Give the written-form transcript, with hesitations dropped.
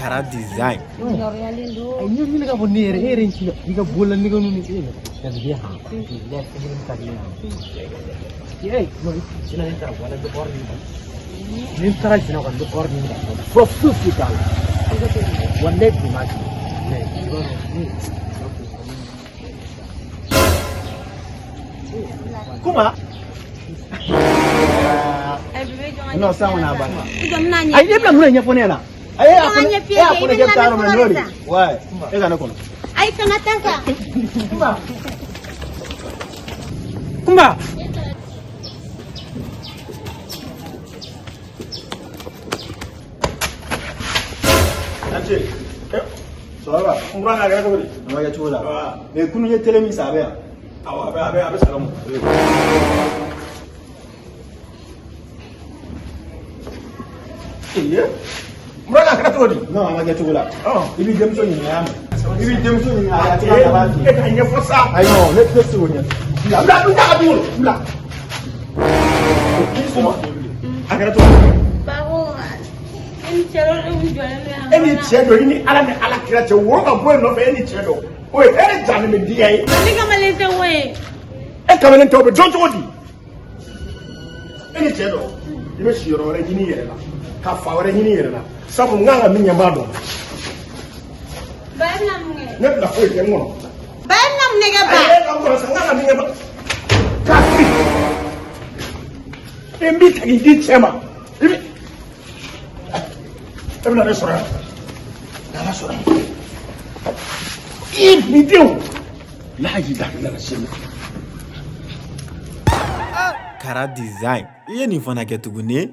Kara Design. Nɔrɔyalen don. A ye ɲini ka bɔ ne yɛrɛ e yɛrɛ ci i ka bolola nɛgɛw ni e yɛrɛ han ee non jina ne taara wala bɛ kɔri ɲini ni n taara jina kɔni n bɛ kɔri ɲini ka fɔ fura foyi foyi t'a la wa ne bi ma ci mais i b'a dɔn ne Kuma. Non, sisan kɔni a banna. I jɔ n bɛna ɲɛ. Ayi, e bɛna mun de ɲɛfɔ ne ɲɛna? Ayi, e y'a fɔ ne An ka ɲɛf'i e y'a ye, fɔ ne i k'e bɛ bɛ taa yɔrɔ min na, lamɛn n'o de. fɔlɔ Ouais, e ka ne kɔnɔ. Ayi, kana taa sa. Kumba Kumba Ance, ça va? N kura n'a kɛra cogo di? A ma kɛ cogo la. Mais kunun ye télé min san, a bɛ yan. Awɔ, a bɛ salon. Ee, n kura n'a kɛra cogo di? Non, a ma kɛ cogo la. Ɔn. I b'i denmuso ɲininka, y'a mɛn. I b'i denmuso ɲininka, a y'a a b'a f'i E ye. ka ɲɛfɔ sa. Ayi, non, ne tɛ se k'o ɲɛfɔ. Bila, bila, n ta ka dun, bila. Kuma, a kɛra cogo di? Bako, e ni cɛ dɔ de kun jɔlen don yan. E ni cɛ dɔ, i ni Ala ni Ala kira cɛ, woro ka bɔ e nɔfɛ, e ni cɛ dɔ. O ye hɛrɛ jalen bɛ diya ye. Ne kamalen tɛ wo ye. E kamalen tɛ, o bɛ dɔn cogo di? E ni cɛ dɔ, i bɛ siyɔrɔ wɛrɛ ɲini i yɛrɛ la, ka fa wɛrɛ ɲini i yɛrɛ la. Sabu n kan ka min ɲɛ n b'a dɔn. Ba, e bɛna mun kɛ? Ne bɛna foyi kɛ n kɔnɔ. Ba, e bɛna mun de kɛ ba? Ayi, e ka n kɔnɔ sa, n kan ka min kɛ ba. K'a fili. E n b'i ta k'i di cɛ ma. I bɛ. E bɛna ne sɔrɔ yan. N'Ala sɔrɔ. I bi denw. Lahaji da nana se ma. Kara Design. I ye nin fana kɛ tuguni.